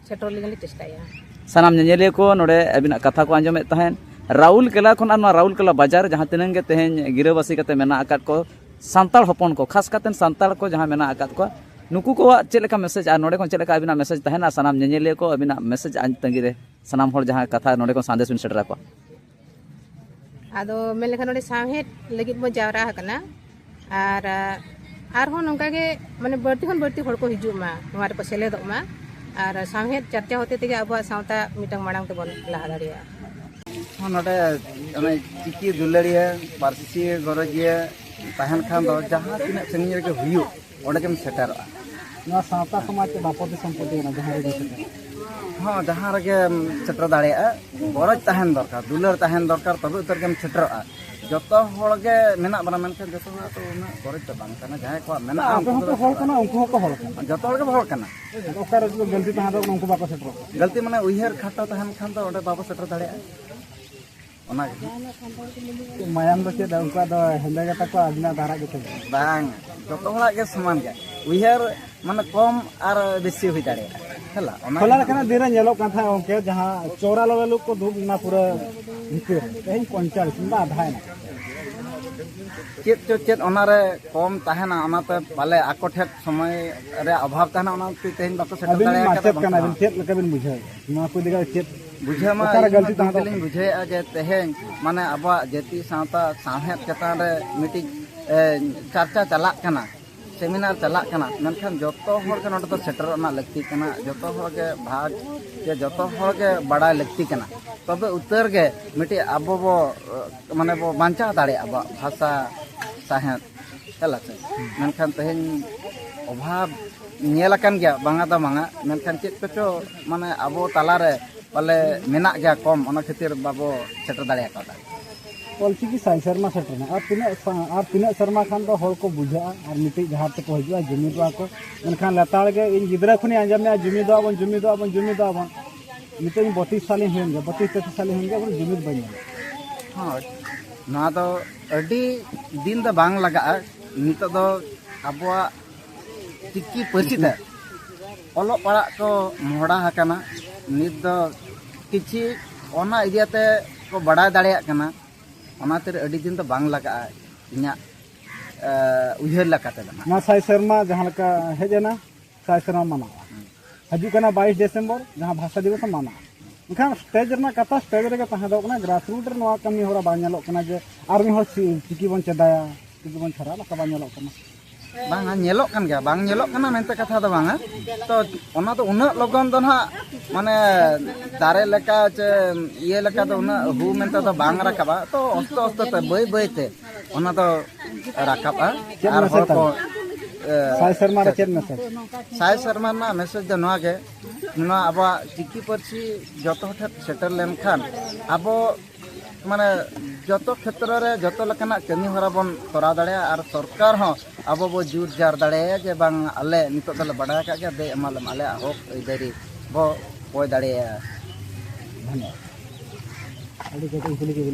ᱥᱮᱴᱮᱨᱚᱜ ᱞᱟᱹᱜᱤᱫ ᱞᱮ ᱪᱮᱥᱴᱟᱭᱟ᱾ ᱥᱟᱱᱟᱢ ᱧᱮᱧᱮᱞᱤᱭᱟᱹ ᱠᱚ ᱱᱚᱰᱮ ᱟᱹᱵᱤᱱᱟᱜ ᱠᱟᱛᱷᱟ ᱠᱚ ᱟᱸᱡᱚᱢᱮᱫ ᱛᱟᱦᱮᱸᱫ᱾ ᱨᱟᱩᱞᱠᱮᱞᱟ ᱠᱷᱚᱱ ᱟᱨ ᱱᱚᱣᱟ ᱨᱟᱩᱞᱠᱮᱞᱟ ᱵᱟᱡᱟᱨ ᱡᱟᱦᱟᱸ ᱛᱤᱱᱟᱹᱝ ᱜᱮ ᱛᱮᱦᱮᱧ ᱜᱤᱨᱟᱹᱵᱟᱹᱥᱤ ᱠᱟᱛᱮ ᱢᱮᱱᱟᱜ ᱟᱠᱟᱫ ᱠᱚ, ᱥᱟᱱᱛᱟᱲ ᱦᱚᱯᱚᱱ ᱠᱚ, ᱠᱷᱟᱥ ᱠᱟᱛᱮ ᱥᱟᱱᱛᱟᱲ ᱠᱚ ᱡᱟᱦᱟᱸ ᱢᱮᱱᱟᱜ ᱟᱠᱟᱫ ᱠᱚᱣᱟ, ᱱᱩᱠᱩ ᱠᱚᱣᱟᱜ ᱪᱮᱫ ᱞᱮᱠᱟ ᱢᱮᱥᱮᱡᱽ ᱟᱨ ᱱᱚᱰᱮ ᱠᱷᱚᱱ ᱪᱮᱫ ᱞᱮᱠᱟ ᱟᱹᱵᱤᱱᱟᱜ ᱢᱮᱥᱮᱡᱽ ᱛᱟᱦᱮᱱᱟ, ᱥᱟᱱᱟᱢ ᱧᱮᱧᱮᱞᱤᱭᱟᱹ ᱠᱚ ᱟᱹᱵᱤᱱᱟᱜ ᱢᱮᱥᱮᱡᱽ ᱟᱡ ᱛᱟᱺᱜᱤ ᱨᱮ, ᱥᱟᱱᱟᱢ ᱦᱚᱲ ᱡᱟᱦᱟᱸ ᱠᱟᱛᱷᱟ ᱱᱚᱰᱮ ᱠᱷᱚᱱ ᱥᱟᱸᱫᱮᱥ ᱵᱤᱱ ᱥᱮᱴᱮᱨ ᱟᱠᱚᱣᱟ? ᱟᱫᱚ ᱢᱮᱱ ᱞᱮᱠᱷᱟᱱ ᱱᱚᱰᱮ ᱥᱟᱶᱦᱮᱫ ᱞᱟᱹᱜᱤᱫ ᱵᱚ ᱡᱟᱣᱨᱟ ᱟᱠᱟᱱᱟ, ᱟᱨ, ᱟ, ᱟᱨᱦᱚᱸ ᱱᱚᱝᱠᱟ ᱜᱮ ᱢᱟᱱᱮ ᱵᱟᱹᱲᱛᱤ ᱠᱷᱚᱱ ᱵᱟᱹᱲᱛᱤ ᱦᱚᱲ ᱠᱚ ᱦᱤᱡᱩᱜ ᱢᱟ, ᱱᱚᱣᱟ ᱨᱮᱠᱚ ᱥᱮᱞᱮᱫᱚᱜ ᱢᱟ, ᱟᱨ ᱥᱟᱶᱦᱮᱫ ᱪᱟᱨᱪᱟ ᱦᱚᱛᱮ ᱛᱮᱜᱮ ᱟᱵᱚᱣᱟᱜ ᱥᱟᱶᱛᱟ ᱢᱤᱫᱴᱟᱝ ᱢᱟᱲᱟᱝ ᱛᱮᱵᱚᱱ ᱞᱟᱦᱟ ᱫᱟᱲᱮᱭᱟᱜᱼᱟ᱾ ᱦᱚᱸ, ᱱᱚᱰᱮ ᱚᱱᱮ ᱪᱤᱠᱤ ᱫᱩᱞᱟᱹᱲᱤᱭᱟᱹ, ᱯᱟᱹᱨᱥᱤ ᱜᱚᱨᱚᱡᱤᱭᱟᱹ ᱛᱟᱦᱮᱱ ᱠᱷᱟᱱ ᱫᱚ ᱡᱟᱦᱟᱸ ᱛᱤᱱᱟᱹᱜ ᱥᱟᱺᱜᱤᱧ ᱨᱮᱜᱮ ᱦᱩᱭᱩᱜ, ᱚᱸᱰᱮ ᱜᱮᱢ ᱥᱮᱴᱮᱨᱚᱜᱼᱟ᱾ ᱱᱚᱣᱟ ᱥᱟᱶᱛᱟ ᱥᱚᱢᱟᱡᱽ ᱪᱮ ᱵᱟᱯᱚᱛᱤ ᱥᱚᱢᱯᱚᱛᱤ ᱠᱟᱱᱟ, ᱡᱟᱦᱟᱸ ᱨᱮᱜᱮ ᱥᱮᱴᱮᱨ᱾ ᱦᱚᱸ, ᱡᱟᱦᱟᱸ ᱨᱮᱜᱮᱢ ᱥᱮᱴᱮᱨ ᱫᱟᱲᱮᱭᱟᱜᱼᱟ᱾ ᱜᱚᱨᱚᱡᱽ ᱛᱟᱦᱮᱱ ᱫᱚᱨᱠᱟᱨ, ᱫᱩᱞᱟᱹᱲ ᱛᱟᱦᱮᱱ ᱫᱚᱨᱠᱟᱨ, ᱛᱚᱵᱮ ᱩᱛᱟᱹᱨ ᱜᱮᱢ ᱥᱮᱴᱮᱨᱚᱜᱼᱟ᱾ ᱡᱚᱛᱚ ᱦᱚᱲ ᱜᱮ ᱢᱮᱱᱟᱜ ᱵᱚᱱᱟ, ᱢᱮᱱᱠᱷᱟᱱ ᱡᱚᱛᱚ ᱦᱚᱲᱟᱜ ᱛᱚ ᱩᱱᱟᱹᱜ ᱜᱚᱨᱚᱡᱽ ᱫᱚ ᱵᱟᱝ ᱠᱟᱱᱟ᱾ ᱡᱟᱦᱟᱸᱭ ᱠᱚᱣᱟᱜ ᱢᱮᱱᱟᱜᱼᱟ, ᱟᱯᱮ ᱩᱱᱠᱩ ᱦᱚᱸᱯᱮ ᱠᱚ ᱦᱚᱲ ᱠᱟᱱᱟ, ᱩᱱᱠᱩ ᱦᱚᱸᱠᱚ ᱦᱚᱲ ᱠᱟᱱᱟ᱾ ᱡᱚᱛᱚ ᱦᱚᱲ ᱜᱮ ᱦᱚᱲ ᱠᱟᱱᱟ᱾ ᱚᱠᱟᱨᱮ ᱡᱩᱫᱤ ᱜᱟᱹᱞᱛᱤ ᱛᱟᱦᱮᱸ ᱫᱚ ᱩᱱᱠᱩ ᱵᱟᱠᱚ ᱥᱮᱴᱮᱨᱚᱜ ᱠᱟᱱᱟ᱾ ᱜᱟᱹᱞᱛᱤ ᱢᱟᱱᱮ ᱩᱭᱦᱟᱹᱨ ᱠᱷᱟᱴᱚ ᱛᱟᱦᱮᱱ ᱠᱷᱟᱱ ᱫᱚ ᱚᱸᱰᱮ ᱵᱟᱵᱚ ᱥᱮᱴᱮᱨ ᱫᱟᱲᱮᱭᱟᱜᱼᱟ᱾ ᱚᱱᱟᱜᱮ᱾ ᱢᱟᱭᱟᱢ ᱫᱚ ᱪᱮᱫ ᱩᱱᱠᱩᱣᱟᱜ ᱫᱚ ᱦᱮᱸᱫᱮ ᱜᱮᱛᱟ ᱠᱚᱣᱟ, ᱟᱹᱵᱤᱱᱟᱜ ᱫᱚ ᱟᱨᱟᱜ ᱜᱮᱛᱟ ᱵᱤᱱᱟ? ᱵᱟᱝ, ᱡᱚᱛᱚ ᱦᱚᱲᱟᱜ ᱜᱮ ᱥᱚᱢᱟᱱ ᱜᱮᱭᱟ᱾ ᱩᱭᱦᱟᱹᱨ ᱢᱟᱱᱮ ᱠᱚᱢ ᱟᱨ ᱵᱮᱥᱤ ᱦᱩᱭ ᱫᱟᱲᱮᱭᱟᱜᱼᱟ᱾ ᱦᱮᱞᱟ, ᱚᱱᱟ ᱦᱚᱞᱟ ᱜᱮ᱾ ᱞᱮᱠᱟᱱᱟᱜ ᱫᱤᱱ ᱨᱮ ᱧᱮᱞᱚᱜ ᱠᱟᱱ ᱛᱟᱦᱮᱸᱫ ᱜᱚᱢᱠᱮ, ᱡᱟᱦᱟᱸ ᱪᱳᱣᱨᱟ ᱞᱚᱞᱚ ᱞᱳᱠ ᱠᱚ ᱫᱩᱲᱩᱵ ᱞᱮᱱᱟ ᱯᱩᱨᱟᱹ ᱵᱷᱤᱛᱤᱨ ᱨᱮ, ᱛᱮᱦᱮᱧ ᱯᱚᱧᱪᱟᱥ ᱠᱤᱝᱵᱟ ᱟᱫᱷᱟᱭᱮᱱᱟ᱾ ᱪᱮᱫ ᱪᱚ ᱪᱮᱫ ᱚᱱᱟᱨᱮ ᱠᱚᱢ ᱛᱟᱦᱮᱱᱟ, ᱚᱱᱟᱛᱮ ᱯᱟᱞᱮ ᱟᱠᱚ ᱴᱷᱮᱱ ᱥᱚᱢᱚᱭ ᱨᱮ ᱚᱵᱷᱟᱵ ᱛᱟᱦᱮᱱᱟ, ᱚᱱᱟᱛᱮ ᱛᱮᱦᱮᱧ ᱵᱟᱠᱚ ᱥᱮᱴᱮᱨ ᱟᱹᱵᱤᱱ ᱫᱟᱲᱮ ᱟᱠᱟᱫᱟ ᱢᱟᱪᱮᱫ ᱵᱟᱝᱠᱷᱟᱱ ᱠᱟᱱᱟ ᱵᱤᱱ, ᱦᱚᱸ᱾ ᱪᱮᱫ ᱞᱮᱠᱟ ᱵᱤᱱ ᱵᱩᱡᱷᱟᱹᱣ? ᱱᱚᱣᱟ ᱠᱚ ᱤᱫᱤ ᱠᱟᱛᱮ ᱪᱮᱫ ᱵᱩᱡᱷᱟᱹᱣ ᱢᱟ ᱚᱠᱟᱨᱮ ᱟᱹᱞᱤᱧ ᱜᱟᱹᱞᱛᱤ ᱫᱚ ᱛᱟᱦᱮᱸ ᱫᱚ ᱠᱟᱱ ᱜᱮᱞᱤᱧ ᱛᱟᱵᱚᱱᱟ? ᱵᱩᱡᱷᱟᱹᱣᱮᱫᱼᱟ ᱡᱮ ᱛᱮᱦᱮᱧ ᱢᱟᱱᱮ ᱟᱵᱚᱣᱟᱜ ᱡᱟᱹᱛᱤ ᱥᱟᱶᱛᱟ ᱥᱟᱶᱦᱮᱫ ᱪᱮᱛᱟᱱ ᱨᱮ ᱢᱤᱫᱴᱤᱡ, ᱮ, ᱪᱟᱨᱪᱟ ᱪᱟᱞᱟᱜ ᱠᱟᱱᱟ, ᱥᱮᱢᱤᱱᱟᱨ ᱪᱟᱞᱟᱜ ᱠᱟᱱᱟ, ᱢᱮᱱᱠᱷᱟᱱ ᱡᱚᱛᱚ ᱦᱚᱲ ᱜᱮ ᱱᱚᱰᱮ ᱫᱚ ᱥᱮᱴᱮᱨᱚᱜ ᱨᱮᱱᱟᱜ ᱞᱟᱹᱠᱛᱤ ᱠᱟᱱᱟ᱾ ᱡᱚᱛᱚ ᱦᱚᱲ ᱜᱮ ᱵᱷᱟᱜᱽ ᱡᱮ ᱡᱚᱛᱚ ᱦᱚᱲ ᱜᱮ ᱵᱟᱲᱟᱭ ᱞᱟᱹᱠᱛᱤ ᱠᱟᱱᱟ, ᱛᱚᱵᱮ ᱩᱛᱟᱹᱨ ᱜᱮ ᱢᱤᱫᱴᱤᱡ ᱟᱵᱚ ᱵᱚ, ᱮ, ᱢᱟᱱᱮ ᱵᱚ ᱵᱟᱧᱪᱟᱣ ᱫᱟᱲᱮᱭᱟᱜᱼᱟ ᱟᱵᱚᱣᱟᱜ ᱵᱷᱟᱥᱟ, ᱥᱟᱶᱦᱮᱫ᱾ ᱪᱟᱞᱟᱜ ᱛᱮ᱾ ᱢᱮᱱᱠᱷᱟᱱ ᱛᱮᱦᱮᱧ ᱚᱵᱷᱟᱵᱽ ᱧᱮᱞ ᱟᱠᱟᱱ ᱜᱮᱭᱟ, ᱵᱟᱝᱟ ᱫᱚ ᱵᱟᱝᱟ, ᱢᱮᱱᱠᱷᱟᱱ ᱪᱮᱫ ᱠᱚᱪᱚ ᱢᱟᱱᱮ ᱟᱵᱚ ᱛᱟᱞᱟᱨᱮ ᱯᱟᱞᱮ ᱢᱮᱱᱟᱜ ᱜᱮᱭᱟ ᱠᱚᱢ, ᱚᱱᱟ ᱠᱷᱟᱹᱛᱤᱨ ᱵᱟᱵᱚ ᱥᱮᱴᱮᱨ ᱫᱟᱲᱮ ᱟᱠᱟᱫᱟ᱾ ᱚᱞᱪᱤᱠᱤ ᱥᱟᱭ ᱥᱮᱨᱢᱟ ᱥᱮᱴᱮᱨᱮᱱᱟ, ᱟᱨ ᱛᱤᱱᱟᱹᱜ ᱥᱟ-, ᱟᱨ ᱛᱤᱱᱟᱹᱜ ᱥᱮᱨᱢᱟ ᱠᱷᱟᱱ ᱫᱚ ᱦᱚᱲ ᱠᱚ ᱵᱩᱡᱷᱟᱹᱜᱼᱟ ᱟᱨ ᱢᱤᱫᱴᱤᱡ ᱰᱟᱦᱟᱨ ᱛᱮᱠᱚ ᱦᱤᱡᱩᱜᱼᱟ, ᱡᱩᱢᱤᱫᱚᱜᱼᱟ ᱠᱚ᱾ ᱢᱮᱱᱠᱷᱟᱱ ᱞᱮᱛᱟᱲ ᱜᱮ ᱤᱧ ᱜᱤᱫᱽᱨᱟᱹ ᱠᱷᱚᱱᱤᱧ ᱟᱸᱡᱚᱢᱮᱜᱼᱟ, ᱡᱩᱢᱤᱫᱚᱜᱼᱟ ᱵᱚᱱ, ᱡᱩᱢᱤᱫᱚᱜᱼᱟ ᱵᱚᱱ, ᱡᱩᱢᱤᱫᱚᱜᱼᱟ ᱵᱚᱱ᱾ ᱱᱤᱛᱚᱜ ᱤᱧ ᱵᱚᱛᱤᱥ ᱥᱟᱞᱤᱧ ᱦᱩᱭᱮᱱ ᱜᱮᱭᱟ, ᱵᱚᱛᱤᱥ ᱛᱮᱛᱤᱥ ᱥᱟᱞᱤᱧ ᱦᱩᱭᱮᱱ ᱜᱮᱭᱟ, ᱮᱠᱷᱚᱱ ᱡᱩᱢᱤᱫ ᱵᱟᱹᱧ ᱧᱟᱢᱟ᱾ ᱦᱳᱭ, ᱱᱚᱣᱟ ᱫᱚ ᱟᱹᱰᱤ ᱫᱤᱱ ᱫᱚ ᱵᱟᱝ ᱞᱟᱜᱟᱜᱼᱟ᱾ ᱱᱤᱛᱚᱜ ᱫᱚ ᱟᱵᱚᱣᱟᱜ ᱪᱤᱠᱤ ᱯᱟᱹᱨᱥᱤ ᱛᱮ ᱚᱞᱚᱜ ᱯᱟᱲᱦᱟᱜ ᱠᱚ ᱢᱚᱦᱰᱟ ᱟᱠᱟᱱᱟ᱾ ᱱᱤᱛ ᱫᱚ ᱠᱤᱪᱷᱤ ᱚᱱᱟ ᱤᱫᱤᱭᱟᱛᱮ ᱠᱚ ᱵᱟᱰᱟᱭ ᱫᱟᱲᱮᱭᱟᱜ ᱠᱟᱱᱟ᱾ ᱚᱱᱟᱛᱮ ᱟᱹᱰᱤ ᱫᱤᱱ ᱫᱚ ᱵᱟᱝ ᱞᱟᱜᱟᱜᱼᱟ ᱤᱧᱟᱹᱜ, ᱮ, ᱩᱭᱦᱟᱹᱨ ᱞᱮᱠᱟ ᱛᱮᱫᱚ ᱱᱟᱜ᱾ ᱱᱚᱣᱟ ᱥᱟᱭ ᱥᱮᱨᱢᱟ ᱡᱟᱦᱟᱸ ᱞᱮᱠᱟ ᱦᱮᱡ ᱮᱱᱟ, ᱥᱟᱭ ᱥᱮᱨᱢᱟ ᱢᱟᱱᱟᱣᱟ᱾ ᱦᱤᱡᱩᱜ ᱠᱟᱱᱟ ᱵᱟᱭᱤᱥ ᱰᱤᱥᱮᱢᱵᱚᱨ, ᱡᱟᱦᱟᱸ ᱵᱷᱟᱥᱟ ᱫᱤᱵᱚᱥ ᱮ ᱢᱟᱱᱟᱣᱟ᱾ ᱮᱱᱠᱷᱟᱱ ᱥᱴᱮᱡ ᱨᱮᱱᱟᱜ ᱠᱟᱛᱷᱟ ᱥᱴᱮᱡ ᱨᱮᱜᱮ ᱛᱟᱦᱮᱸ ᱫᱚ ᱠᱟᱱᱟ, ᱜᱨᱟᱥᱨᱩᱴ ᱨᱮ ᱱᱚᱣᱟ ᱠᱟᱹᱢᱤ ᱦᱚᱨᱟ ᱵᱟᱝ ᱧᱮᱞᱚᱜ ᱠᱟᱱᱟ ᱡᱮ ᱟᱨ ᱢᱤᱫ ᱦᱚᱲ ᱪᱤ-, ᱪᱤᱠᱤ ᱵᱚᱱ ᱪᱮᱫᱟᱭᱟ, ᱪᱤᱠᱤ ᱵᱚᱱ ᱪᱷᱟᱨᱟᱣᱟ, ᱱᱚᱝᱠᱟ ᱵᱟᱝ ᱧᱮᱞᱚᱜ ᱠᱟᱱᱟ᱾ ᱵᱟᱝᱟ, ᱧᱮᱞᱚᱜ ᱠᱟᱱ ᱜᱮᱭᱟ, ᱵᱟᱝ ᱧᱮᱞᱚᱜ ᱠᱟᱱᱟ ᱢᱮᱱᱛᱮ ᱠᱟᱛᱷᱟ ᱫᱚ ᱵᱟᱝᱟ᱾ ᱛᱚ ᱚᱱᱟ ᱫᱚ ᱩᱱᱟᱹᱜ ᱞᱚᱜᱚᱱ ᱫᱚ ᱱᱟᱦᱟᱜ ᱢᱟᱱᱮ ᱫᱟᱨᱮ ᱞᱮᱠᱟ ᱪᱮ ᱤᱭᱟᱹ ᱞᱮᱠᱟ ᱫᱚ ᱩᱱᱟᱹᱜ ᱦᱩ ᱢᱮᱱᱛᱮ ᱫᱚ ᱵᱟᱝ ᱨᱟᱠᱟᱵᱟ᱾ ᱛᱚ ᱟᱥᱛᱮ ᱟᱥᱛᱮ ᱛᱮ ᱵᱟᱹᱭ ᱵᱟᱹᱭ ᱛᱮ ᱚᱱᱟ ᱫᱚ ᱨᱟᱠᱟᱵᱼᱟ᱾ ᱪᱮᱫ ᱟᱨ ᱦᱚᱲ message ᱠᱚ, ᱛᱟᱵᱮᱱ? ᱮ, ᱥᱟᱭ ᱥᱮᱨᱢᱟ ᱨᱮ ᱪᱮᱫ message? ᱥᱟᱭ ᱥᱮᱨᱢᱟ ᱨᱮᱱᱟᱜ message ᱫᱚ ᱱᱚᱣᱟ ᱜᱮ, ᱱᱚᱣᱟ ᱟᱵᱚᱣᱟᱜ ᱪᱤᱠᱤ ᱯᱟᱹᱨᱥᱤ ᱡᱚᱛᱚ ᱦᱚᱲ ᱴᱷᱮᱱ ᱥᱮᱴᱮᱨ ᱞᱮᱱᱠᱷᱟᱱ ᱟᱵᱚ ᱢᱟᱱᱮ ᱡᱚᱛᱚ ᱠᱷᱮᱛᱨᱚ ᱨᱮ ᱡᱚᱛᱚ ᱞᱮᱠᱟᱱᱟᱜ ᱠᱟᱹᱢᱤ ᱦᱚᱨᱟ ᱵᱚᱱ ᱛᱚᱨᱟᱣ ᱫᱟᱲᱮᱭᱟᱜᱼᱟ᱾ ᱟᱨ ᱥᱚᱨᱠᱟᱨ ᱦᱚᱸ ᱟᱵᱚ ᱵᱚ ᱡᱳᱨ ᱡᱟᱨ ᱫᱟᱲᱮᱭᱟᱭᱟ ᱡᱮ ᱵᱟᱝ, ᱟᱞᱮ ᱱᱤᱛᱚᱜ ᱫᱚᱞᱮ ᱵᱟᱰᱟᱭ ᱟᱠᱟᱫ ᱜᱮᱭᱟ, ᱫᱮ ᱮᱢᱟ ᱞᱮᱢ, ᱟᱞᱮᱭᱟᱜ ᱦᱚᱠ ᱟᱹᱭᱫᱟᱹᱨᱤ ᱵᱚ ᱠᱚᱭ ᱫᱟᱲᱮᱭᱟᱭᱟ᱾ ᱫᱷᱚᱱᱭᱚᱵᱟᱫ᱾ ᱟᱹᱰᱤ ᱠᱟᱹᱴᱤᱡ ᱤᱧ ᱠᱩᱞᱤ ᱠᱮᱵᱤᱱᱟ,